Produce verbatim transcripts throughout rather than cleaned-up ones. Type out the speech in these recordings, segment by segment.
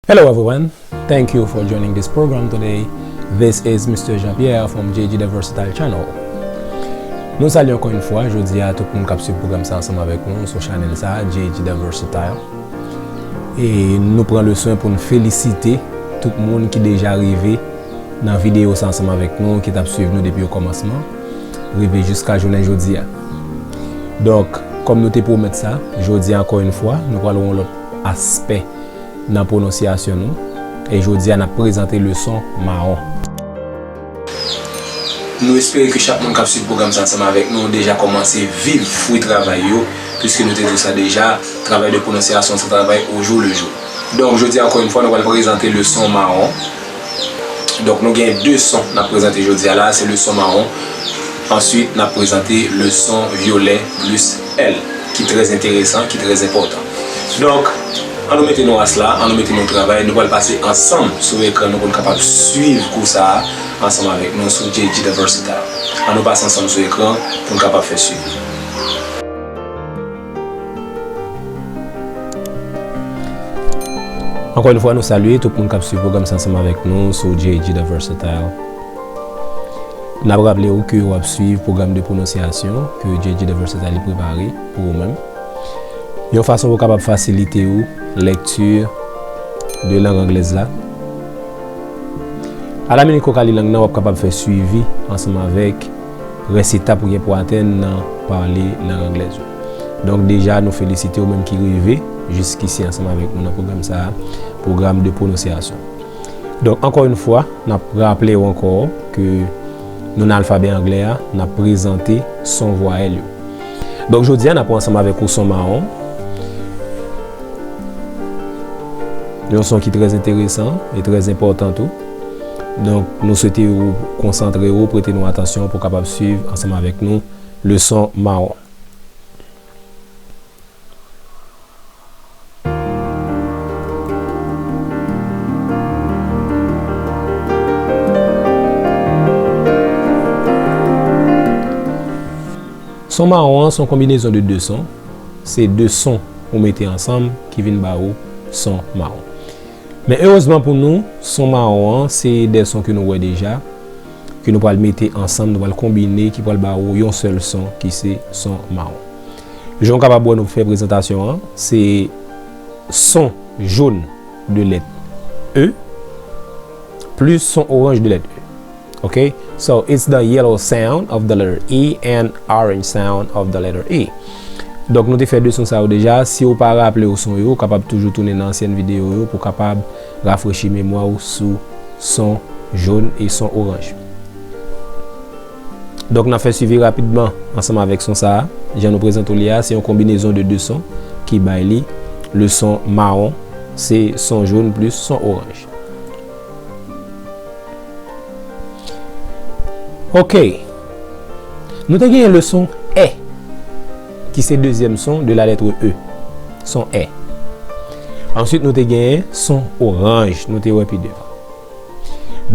Hello everyone, thank you for joining this program today. This is Mister Jean-Pierre from J G The Versatile Channel. Nou salye ankò yon fwa, jodi a tout moun k ap swiv pwogram sa ansanm avèk nou sou chanèl sa, J G The Versatile. E nou pran le swen pou n felisite tout moun ki deja rive nan videyo sa ansanm avèk nou, ki t ap swiv nou depi okòmansman, rive jiska jounen jodi a. Donk, kòm nou te pwomèt sa, jodi a ankò yon fwa, nou pral wè yon lòt aspè nan pwononsyasyon nou, e jodi a n ap prezante leson mawon. Nou espere ke chak moun k ap swiv pwogram sa ansanm avèk nou deja kòmanse viv fwi travay yo, piske nou te di w sa deja, travay de pwononsyasyon se travay au jour le jour. Donk, jodi a, ankò yon fwa, nou pral prezante leson mawon. Donk, nou gen de son n ap prezante jodi a la, se leson mawon. Answit, n ap prezante leson vyolè plis L, ki trè enteresan, ki trè enpòtan. Donk, an nou mete nou ras la, an nou mete nou travay, nou pral pase ansanm sou ekran nou pou n kapab swiv kou sa a ansanm avèk nou sou J G The Versatile. An nou pase ansanm sou ekran pou n kapab fè swiv. Ankò yon fwa, nou salye tout moun k ap swiv pwogram sa ansanm avèk nou sou J G The Versatile. N ap raple w ke w ap swiv pwogram de pwononsyasyon ke J G The Versatile li prepare pou ou menm, yon fason pou kapab fasilite w lèkti de lang anglèz la. Alaminit ke w ka li lang nan, w ap kapab fè swivi ansanm avèk rès etap ou gen pou atenn nan pale lang anglèz yo. Donk, deja, nou felisite w menm ki rive jiskisi ansanm avèk nou nan pwogram sa a, pwogram de pwononsyasyon. Donk, ankò yon fwa, n ap raple w ankò ke nou nan alfabè anglè a, n ap prezante son vwayèl yo. Donk, jodi a, n ap wè ansanm avèk ou son mawon. Yon son ki trè enteresan e trè enpòtan tou. Donk, nou swete ou konsantre ou, prete nou atansyon pou w kapab swiv ansanm avèk nou leson mawon. Son mawon an se yon konbinezon de de son. Se de son ou mete ansanm ki vin ba ou son mawon. Men erezman pou nou, son mawon an se de son ke nou wè deja, ke nou pral mete ansanm, nou pral konbine, ki pral ba ou yon sèl son, ki se son mawon. Jan w kapab wè nou fè prezantasyon an, se son jòn de lèt E plis son oranj de lèt E. Ok? So, it's the yellow sound of the letter E and orange sound of the letter E. Donk, nou te fè de son sa yo deja. Si w pa raple w son yo, w kapab toujou tounen nan ansyèn videyo yo pou w kapab rafrechi memwa w sou son jòn e son oranj. Donk, n ap fè swivi rapidman ansanm avèk son sa a. Jan nou prezante w li a, se yon konbinezon de de son ki bay li le son mawon, se son jòn plis son oranj. Ok. Nou te genyen le son è, ki se dezyèm son de la lettre E. Son è. Answit, nou te genyen son oranj, nou te wè pi devan.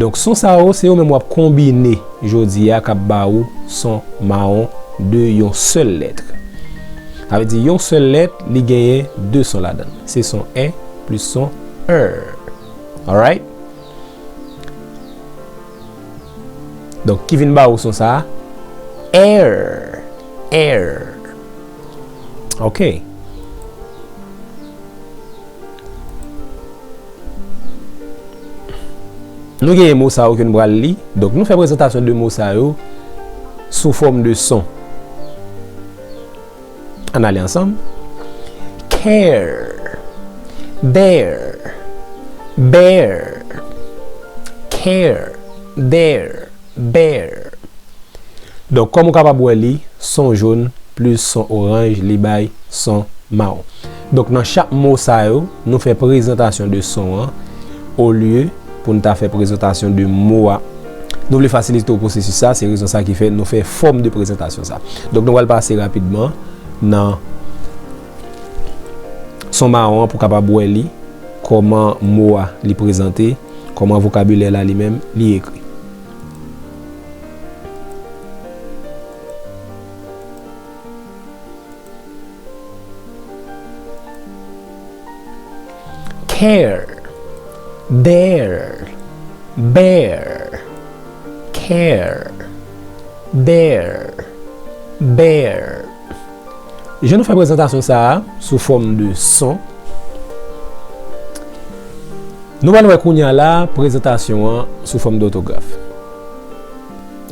Donk, son sa yo, se yo menm w ap konbine jodi a k ap ba ou son mawon de yon sèl lèt. Sa vle di, yon sèl lèt, li genyen de son ladan l. Se son è plis son è. Alright? Donk, ki vin ba ou son sa a? Air. Air. Ok. Nou genyen mo sa yo ke nou pral li. Donk, nou fè prezantasyon de mo sa yo sou fòm de son. Ann ale ansanm. Care. Bear. Bear. Care. Bear. Bear. Donk, kòm ou kapab wè li, son jòn plis son oranj, li bay son mawon. Donk, nan chak mo sa yo, nou fè prezantasyon de son an, olye pou n ta fè prezantasyon de mo a. Nou vle fasilite w pwosesis sa, se rezon sa ki fè nou fè fòm de prezantasyon sa. Donk, nou pral pase rapidman nan son mawon an pou w kapab wè li, kòman mo a li prezante, kòman vokabilè la li menm li ekri. Care. There, bear, care, there, bear. Jan nou fè prezantasyon sa a sou fòm de son, nou pral wè kounye a la prezantasyon an sou fòm de òtograf.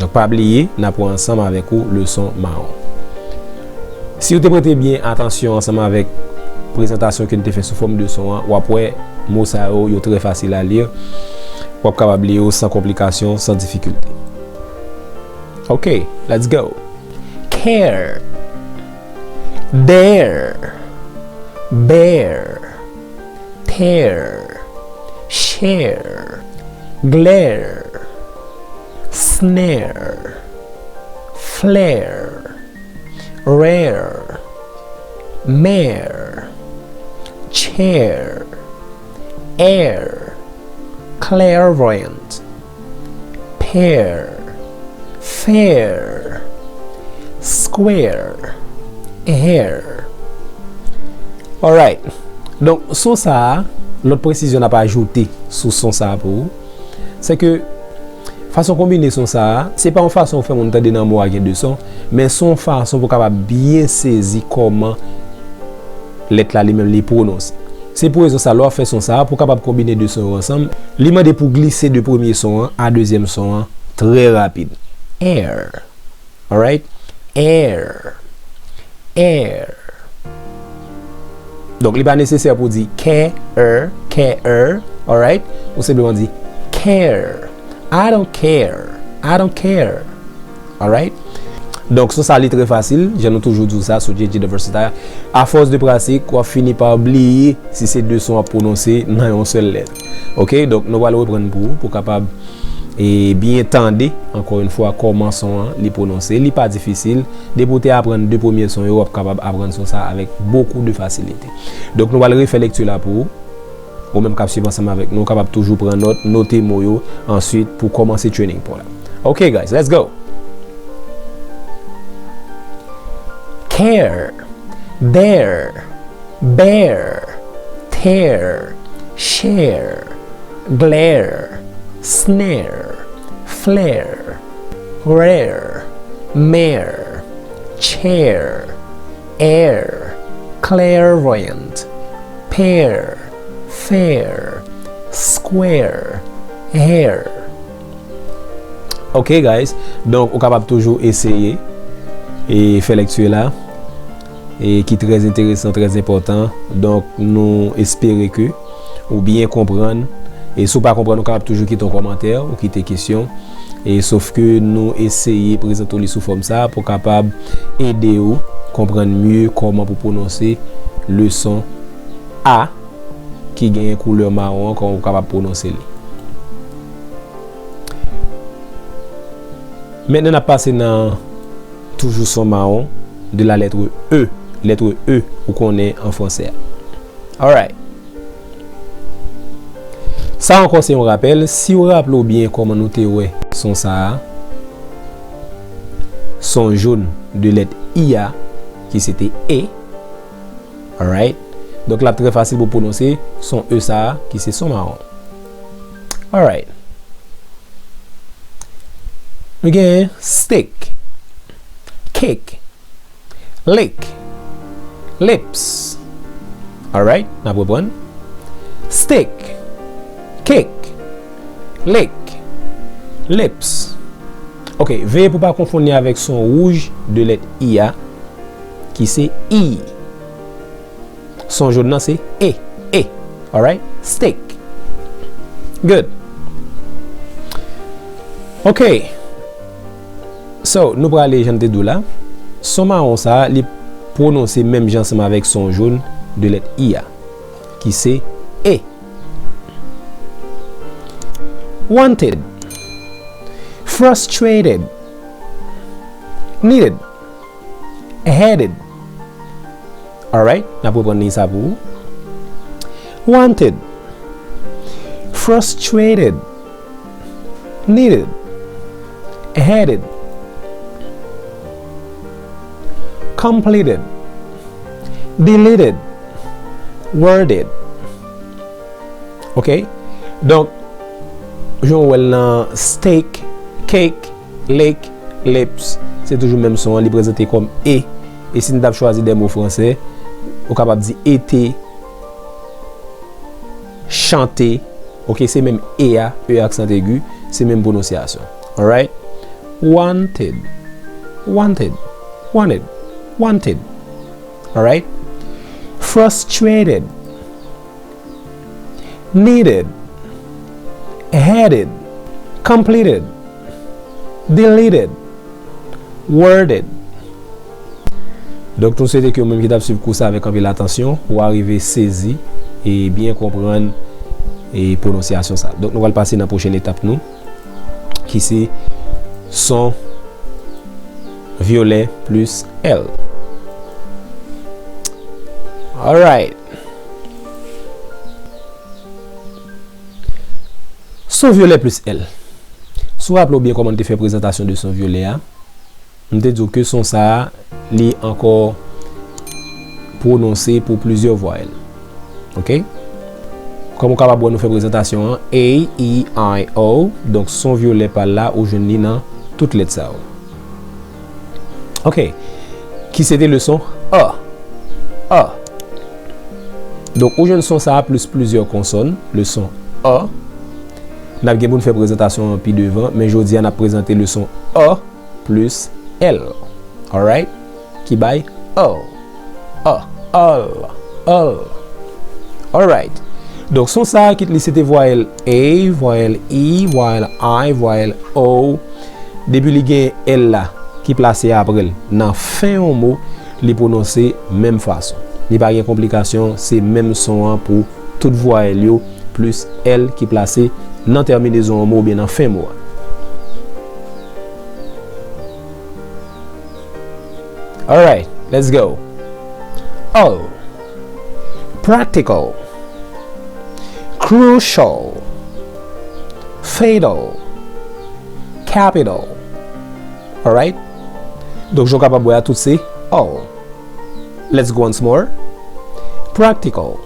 Donk, pa bliye, n ap wè ansanm avèk ou leson mawon. Si w te prete byen atansyon ansanm avèk prezantasyon ke n te fè sou fòm de son an, w ap wè mo sa yo, yo trè fasil a li. W ap kapab li yo san konplikasyon, san difikilte. Ok, let's go. Care. Dare. Bear. Tear. Share. Glare. Snare. Flare. Rare. Mare. Chair. Air. Clairvoyant. Pair. Fair. Square. Hair. Alright. Donk, son sa a, lòt presizyon n ap ajoute sou son sa a pou ou, se ke fason konbine son sa a, se pa yon fason ou fè moun tande nan mo a gen de son, men se yon fason pou w kapab byen sezi kòman lèt la li menm li pwononse. Se pou rezon sa, lè w ap fè son sa a, pou w kapab konbine de son yo ansanm, li mande pou w glise de premye son an a dezyèm son an trè rapid. Air. Alright? Air. Air. Donk, li pa nesesè pou w di care, care, alright? Ou senpleman di care. I don't care. I don't care. Alright? Donk, son sa li trè fasil, jan nou toujou di w sa sou J J The Versatile. Afòs de pratik, w ap fini pa bliye si se de son w ap pwononse nan yon sèl lèt. Ok? Donk, nou pral reprann pou ou, pou w kapab e byen tande, ankò yon fwa, kòman son an li pwononse. Li pa difisil. Depi w te aprann de premye son yo, w ap kapab aprann son sa avèk bokou de fasilite. Donk, nou pral refè lekti la pou ou. Ou menm k ap swiv ansanm avèk nou, ou kapab toujou pran nòt, note mo yo, answit pou kòmanse training pa w la. Ok, guys, let's go! Care, dare, bear, tear, share, glare, snare, flare, rare, mare, chair, air, clairvoyant, pair, fair, square, hair. Ok, guys. Donk, ou kapab toujou eseye e fè lekti la, e ki trè enteresan, trè enpòtan. Donk, nou espere ke ou byen konprann. E si w pa konprann, ou kapab toujou kite yon kòmantè, ou kite kesyon. E sof ke nou eseye prezante w li sou fòm sa a pou kapab ede w konprann mye kòman pou pwononse leson A ki genyen koulè mawon an, kòman ou kapab pwononse li. Mentnan, n ap pase nan toujou son mawon de la lettre E, lettre E ou konnen an fransè a. Alright. Sa ankò se yon rapèl. Si w raple w byen kòman nou te wè son sa a, son jòn de lèt I a, ki se te E. Alright. Donk, l ap trè fasil pou w pwononse son E sa a, ki se son mawon. Alright. Nou gen stick, kick, lick, lips. Alright, n ap reprann. Stick, kick, lick, lips. Ok, veye pou w pa konfonn li avèk son wouj de lèt I a, ki se I. Son jòn nan se E, E. Alright? Stick. Good. Ok. So, nou prale jan n te di w la. Son mawon sa a, li pwononse menm jan ansanm avèk son jòn de lèt I a, ki se E. Wanted. Frustrated. Needed. Headed. Alright, n ap reprann liy sa pou ou. Wanted, frustrated, needed, headed, completed, deleted, worded. Ok? Donk, jan w wè l nan steak, cake, lake, lips, se toujou menm son an, li prezante kòm E. E si n t ap chwazi de mo franse, ou kapab di ete, chante, oke, se menm E a, E aksan egi, se menm pwononsyasyon. Alright? Wanted, wanted, wanted, wanted. Alright? Frustrated, needed, headed, completed, deleted, worded. Donk, nou swete ke ou menm ki t ap swiv kou sa avèk anpil atansyon, ou arive sezi e byen konprann e pwononsyasyon sa. Donk, nou pral pase nan pwochèn etap nou, ki se son vyolè plis L. Alright. Son vyolè plis L. Si w raple w byen kòman n te fè prezantasyon de son vyolè a, m te di w ke son sa a, li ankò pwononse pou plizyè vwayèl. Oke? Kòm ou kapab wè, nou fè prezantasyon an A, E, I, O. Donk, son vyolè pa l la, ou jwenn li nan tout lèt sa yo. Oke. Ki se te leson A. A. Donk, ou jwenn son sa a plis plizyè konsòn, leson A. N ap gen pou n fè prezantasyon an pi devan, men jodi a n ap prezante leson A plis L. Alright? Ki bay L. A, L, L. Alright. Donk, son sa a, kit li se te vwayèl A, vwayèl E, vwayèl I, vwayèl O. Depi li gen L la ki plase apre l nan fen yon mo, li pwononse menm fason. Li pa gen konplikasyon, se menm son an pou tout vwayèl yo, plis L ki plase nan tèminezon yon mo oubyen nan fen mo a. Alright, let's go. L. Practical. Crucial. Fatal. Capital. Alright? Donk, jan w kapab wè a, tout se L. Let's go once more. Practical.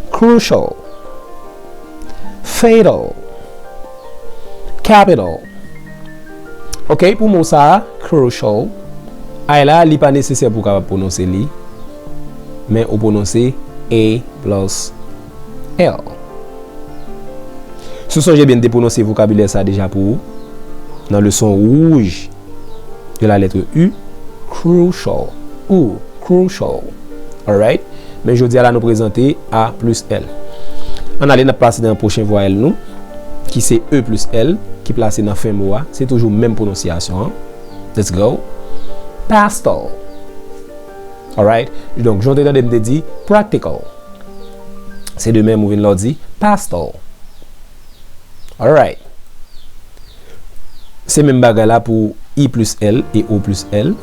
Crucial. Fatal. Capital. Oke, pou mo sa a, crucial, I la, li pa nesesè pou w kapab pwononse li, men ou pwononse A plus L. Si w sonje byen, m te pwononse vokabilè sa a deja pou ou nan leson wouj de la lettre U, crucial, ou, crucial. Alright? Men jodi a la, nou prezante A plus L. Ann ale, n ap pase nan pwochen vwayèl nou, ki se E plus L, ki plase nan fen mo a. Se toujou menm pwononsyasyon an. Let's go. Pastel. Alright? Donk, jan w te tande m te di practical. Se de menm ou vin la w di pastel. Alright. Se menm bagay la pou I plus L e O plus L.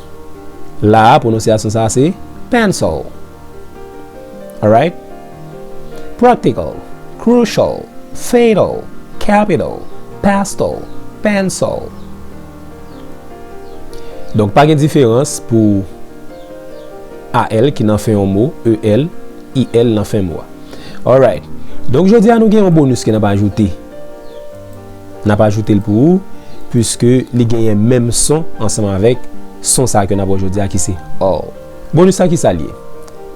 La a, pwononsyasyon sa a se pencil. Alright? Practical, crucial, fatal, capital, pastel, pencil. Donk, pa gen diferans pou A L ki nan fen yon mo, E L, I L nan fen mo a. Alright. Donk, jodi a, nou gen yon bonus ke n ap ajoute. N ap ajoute l pou ou, puiske li genyen menm son ansanm avèk son sa a ke n ap wè jodi a, ki se L. Bonus la, ki sa l ye?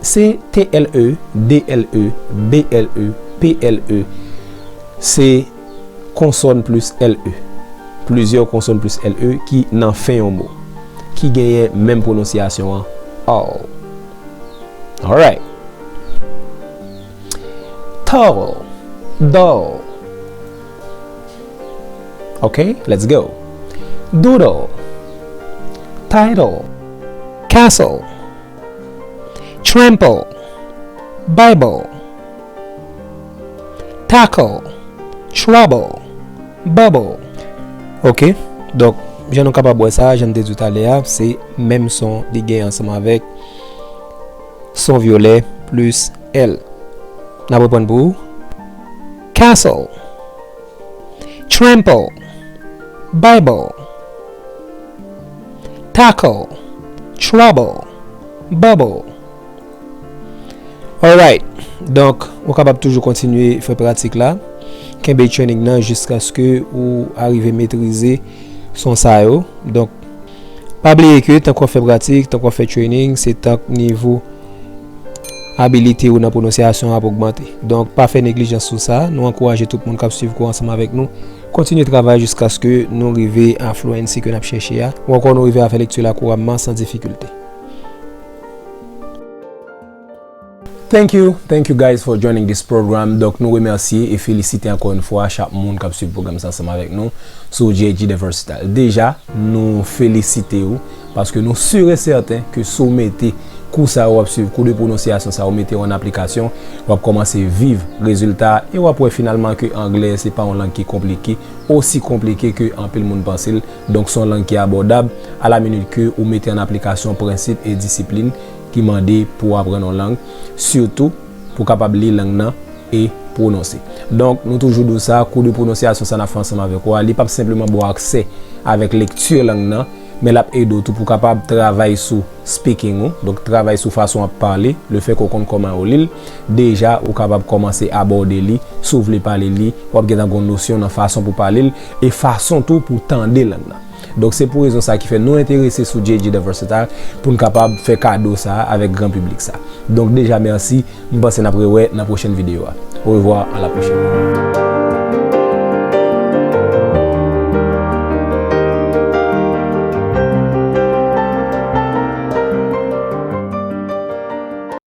Se T L E, D L E, B L E, P L E. Se konsòn plis L E. Plizyè konsòn plis L E ki nan fen yon mo, ki genyen menm pwononsyasyon an, L. Alright. Tall, dull. Ok, let's go. Doodle, title, castle, trample, Bible, tackle, trouble, bubble. Ok, donk, jan nou kapab wè sa, jan n te di w talè a, se menm son li gen ansanm avèk son vyolè plis L. N ap reprann pou ou. Castle, trample, Bible, tackle, trouble, bubble. Alright. Donk, ou kapab toujou kontinye fè pratik la. Kenbe training nan jiskaske ou arive metrize son sa yo. Donk, pa bliye ke tank w ap fè pratik, tank w ap fè training, se tank nivo abilite ou nan pwononsyasyon ap ogmante. Donk, pa fè neglijans sou sa. Nou ankouraje tout moun k ap swiv kou ansanm avèk nou kontinye travay jiskaske nou rive a fluency ke n ap chèche a, ou ankò nou rive a fè lekti la kouramman san difikilte. Thank you, thank you guys for joining this program. Donk, nou remèsye e felisite ankò yon fwa chak moun k ap swiv pwogram sa ansanm avèk nou sou J G The Versatile. Deja, nou felisite ou paske nou si e sèten ke si w mete kou sa yo w ap swiv, kou de pwononsyasyon sa yo, w mete yo an aplikasyon, w ap kòmanse viv rezilta e w ap wè finalman ke anglè se pa yon lang ki konplike, osi konplike ke anpil moun panse l. Donk, se yon lang ki abòdab, a la minit ke ou mete an aplikasyon prensip e disiplin ki mande pou w aprann yon lang, sitou pou w kapab li lang nan e pwononse. Donk, nou toujou di w sa, kou de pwononsyasyon sa n ap fè ansanm avèk ou a, li p ap senpleman ba w aksè avèk lekti lang nan, men l ap ede w tou pou w kapab travay sou speaking ou, donk travay sou fason w ap pale, lefètke w konn kòman yo li l, deja ou kapab kòmanse abòde li, si w vle pale li, w ap gentan gen yon nosyon nan fason pou w pale l, e fason tou pou w tande lang nan. Donk, se pou rezon sa ki fè nou enterese sou J G The Versatile pou n kapab fè kado sa a avèk gran piblik sa. Donk, deja, mèsi. M panse n ap rewè nan pwochèn videyo a. Orevwa, a la pwochèn.